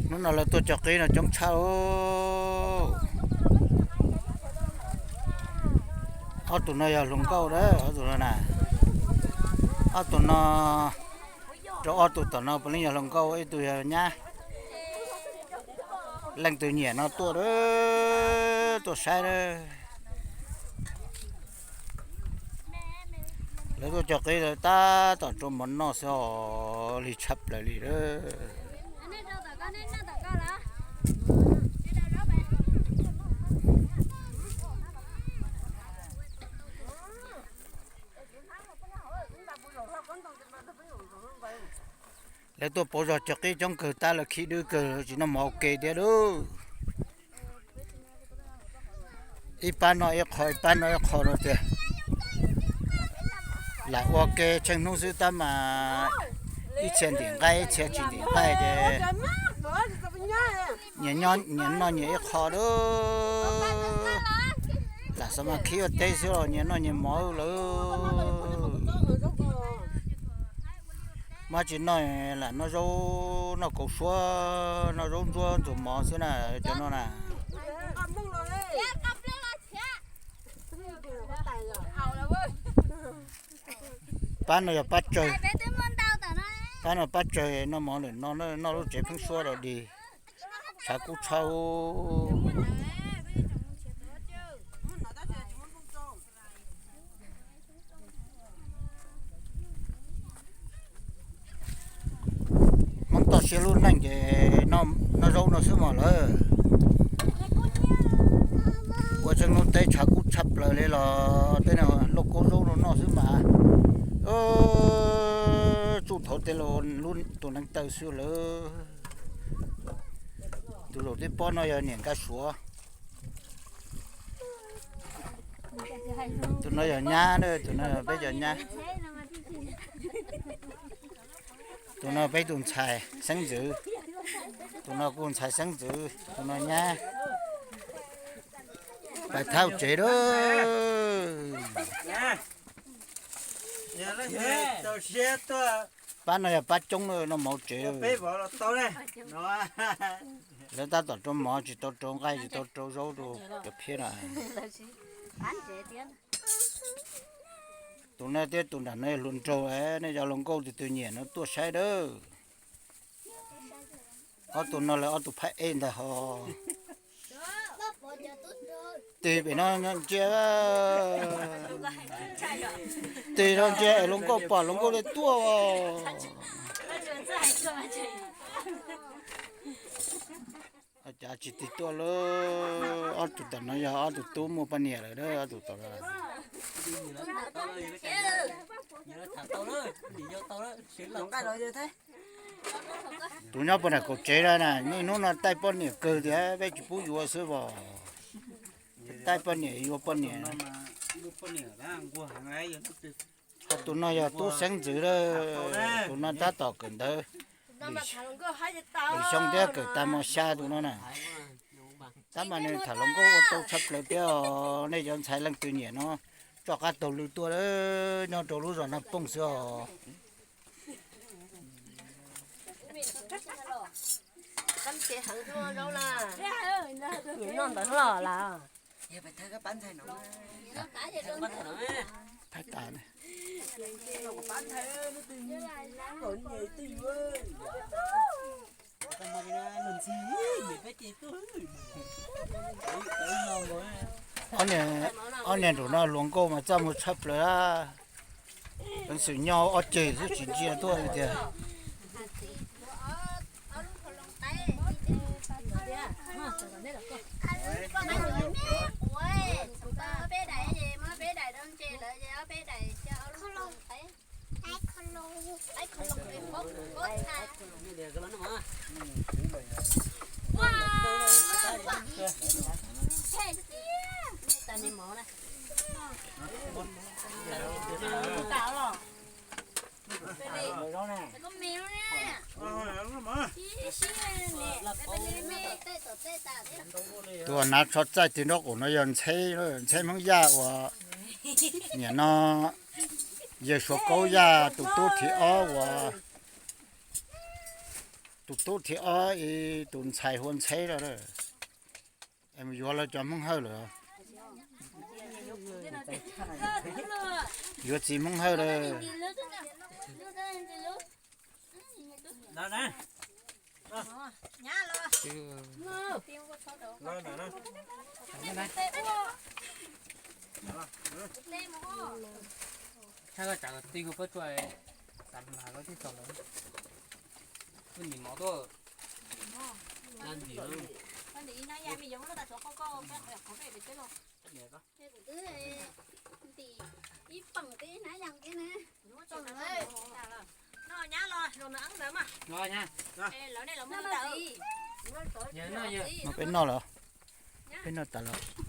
Hnub no lawv tuaj cog qib no coob tshaj. Ob tug no yog hluas nkauj a, ob tug no na. Ob tug no, rau ob tug tom no puav leej yog hluas nkauj, ib tug yog nyab. Leej twg nyiam no tuaj, tuaj saib. Lawv tuaj cog qib lawv tab tom rau mov noj xwb os, lig tshaj plaws li lawm. Lawv tuaj pauv zog cog qib coob kawg tab lawv khib dwb kawg tsis noj mov ua ke thiab lauj. Ib pab noj ib qho, ib pab noj ib qho no tiag. Lam ua ke tsheej hnub xwb tab mas ib txhia ntim nqaij ib txhia tsis ntim nqaij ces nyias noj nyias ib qho lauj. Lam xav mas khib ua teb xwb los nyias noj nyias mov lawm. Muab tsis noj lam noj zaub noj kaus suab noj zaub ntsuab ntxuag mov xwb na, cov no na. Pab no yog pab tsawg, pab no pab tsawg noj mov lawm no, noj lub tsev pheeb suab rau dig, tshav kub tshaj. Hmoob toj siab lub neej ces noj zaub no xwb mog lawm. Ua tseeb hnub teb tshav kub tshaj plaws li los tej no lauj kaub zaub no noj xwb mas. Tsuj thaum tej los tus neev taw xwb lawm. Tus zaum tib pob no yog niam nkaj suav. Tus no yog nyab, tus no yog peb cov nyab. Tus no peb tus ntxhais xeeb ntxwv. Tus no kuj ntxhais xeeb ntxwv, tus no nyab. Pais thauj tsev lawm. Pab no yog pab coob noj mov tsev. Lawv tab tom rau mov tsis tau rau nqaij tsis tau rau zaub rau cov phiab na. Tus no thiab tus nram no yog hluas nraug, nej cov hluas nkauj tus twg nyiam no tuaj saib dawb. Ob tug no lawv ob tug phab ej ntag hos. Tig pem no ntsia, tig no ntsia es hluas nkauj pom hluas nkauj li tuaj. Cas tsis tig tuaj lawm. Ob tug tom no yog ob tug tub muaj poj niam lawm, ob tug tom no. Tus nyob puag nram kaum tsev na, niaj hnub no taij poj niam kawg tias peb tsis pub yuav xwb os. Taij poj niam yuav poj niam. Ho tus no yog tub xeeb ntxwv lawm, tus no tab tom kawm ntawv, lwm xyoo thiab kawm tag mos xya tus no na. Tab mas nws tham hluas nkauj ua tau tshaj plaws thiab os. Nej cov ntxhais leej twg nyiam no rov qab taug lw tuaj, nyob rau lub zos Naj Pooj xwb os. Ob niag nraum no hluas nkauj mas txaj muag tshaj plaws. Peev xwm nyob ob ceg xwb tsis ntsia tuaj li tiag. Tus uas hnav tsho txaij twg nraub qaum no yog Ntxheb, Ntxheb Hmoob Yaj uas Nim no yawg Suav Kaub Yaj tus tub thib ob uas, tus tub thib ob ib tus ntxhais hu ua Ntxheb lawm. Yuav lawv cov Hmoob Hawj lawm. Yuav txiv Hmoob Hawj lawm. Tij, koj puab tsuaj, tas lawv tib txog lawm. Nim mov tuaj. Peb noj lawm. Peb noj tas lawm.